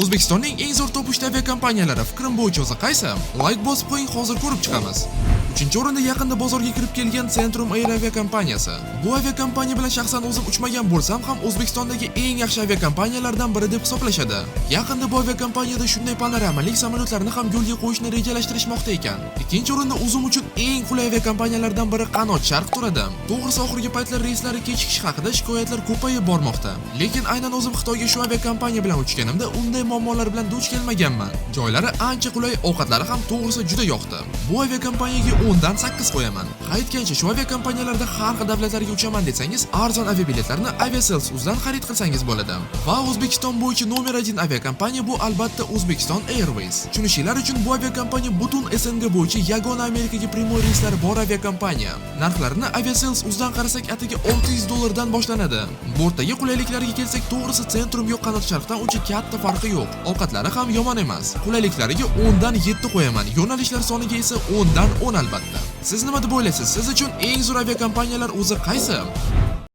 O'zbekistonning eng zo'r top 3 ta aviakompaniyalari fikrim bo'yicha o'zi qaysi? Layk bosib qo'ying, hozir ko'rib chiqamiz. Uchinchi o'rinda yaqinda bozorga kirib kelgan Centrum Air aviakompaniyasi. Bu aviakompaniya bilan shaxsan o'zim uchmagan bo'lsam ham, O'zbekistondagi eng yaxshi aviakompaniyalardan biri deb hisoblashadi. Yaqinda bu aviakompaniyada shunday panoramalik samolyotlarni ham yo'lga qo'yishni rejalashtirishmoqda ekan. Ikkinchi o'rinda o'zim uchun eng qulay aviakompaniyalardan biri Qanot Sharq turadi. To'g'risi, oxirgi paytlar reyslari kechikishi haqida shikoyatlar ko'payib bormoqda. Lekin aynan o'zim Xitoyga shu aviakompaniya bilan uchganimda unday muammolar bilan duch kelmaganman. Joylari ancha qulay, ovqatlari ham to'g'risi juda yoqdi. Bu aviakompaniyaga 10 dan 8 qo'yaman. Aytgancha, shu aviakompaniyalarda har xil davlatlarga uchaman desangiz, arzon aviabiletlarni Aviasales uzdan xarid qilsangiz bo'ladi. Va O'zbekiston bo'yicha nomer 1 aviakompaniya bu albatta Uzbekistan Airways. Tushunishinglar uchun, bu aviakompaniya butun СНГ bo'yicha yagona Amerikaga прямой reyslari bor aviakompaniya. Narxlarini Aviasales uzdan qarasak, atigi 600 dollardan boshlanadi. Bortdagi qulayliklarga kelsak, to'g'risi, Centrum yo Qanot Sharqdan uncha katta farqi yo'q. Ovqatlari ham yomon emas. Qulayliklariga 10 dan 7 qo'yaman. Yo'nalishlar soniga esa 10 dan 10 albatta. Siz nima deb o'ylaysiz? Siz uchun eng zo'r aviakompaniyalar o'zi qaysi?